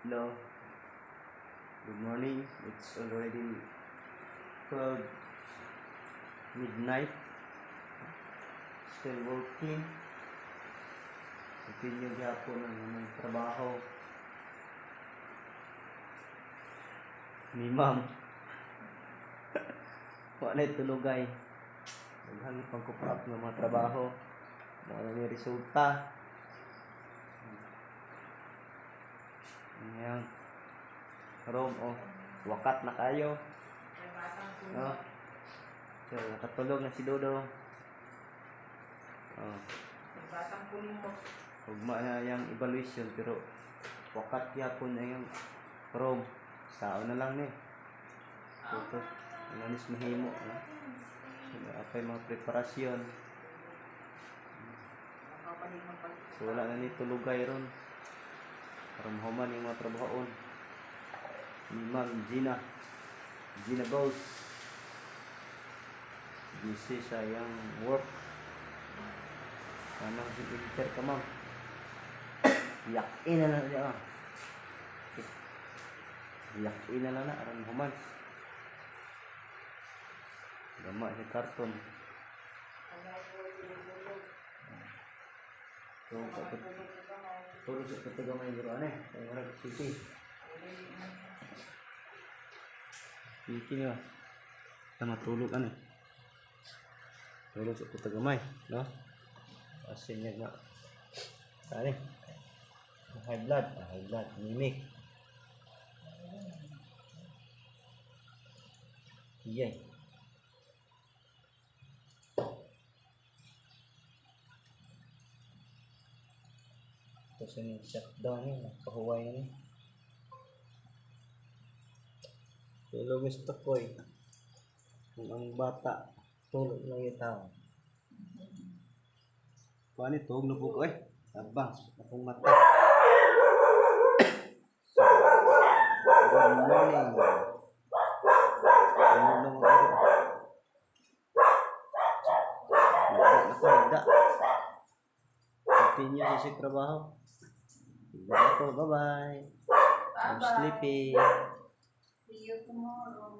Hello. Good morning. It's already 12 midnight. Still working. Continue gyapon ang among trabaho. Ni ma'am. Wa na tulugay. Daghang pang up ng mga trabaho. Mga na ni resulta. Ayan. Rom, oh. Wakat na kayo. Oh. So, nakatulog na si Dodo. Oh. Ugma na yung evaluation pero wakat yapon na yung Rom. Sao na lang ni. Ito. Ano nis mahimo. No? So, apay mga preparasyon. So, wala na ni tulugay ron. Para mahuman yung mga trabahoon. Ni Ma'am Gina. Gina Bose. Busy sa iyang work. Anong si inter ka, ma'am? Yakin na lang siya, ma'am. Yakin na lang na aron human. Gama si karton. So, tulog sa patagamay bro ano eh. Kaya murag city. City niyo. Tama tulog ano eh. Tulog sa patagamay, no? Asin niya na. Saan eh? High blood, high blood, mimic. Iyay. Ito sa ni shutdown ni, nagpahuway na ni. Tulog Mr. Koy. Kung ang bata, tulog lang yung tao. Kuha ni, tuhog na po ko eh. Tabang, akong mata. So, good morning. Tulog na mo ako. Higda na ko, higda. Continue sa si trabaho. Higda na ko, bye-bye. I'm Bye-bye. sleepy. See you tomorrow.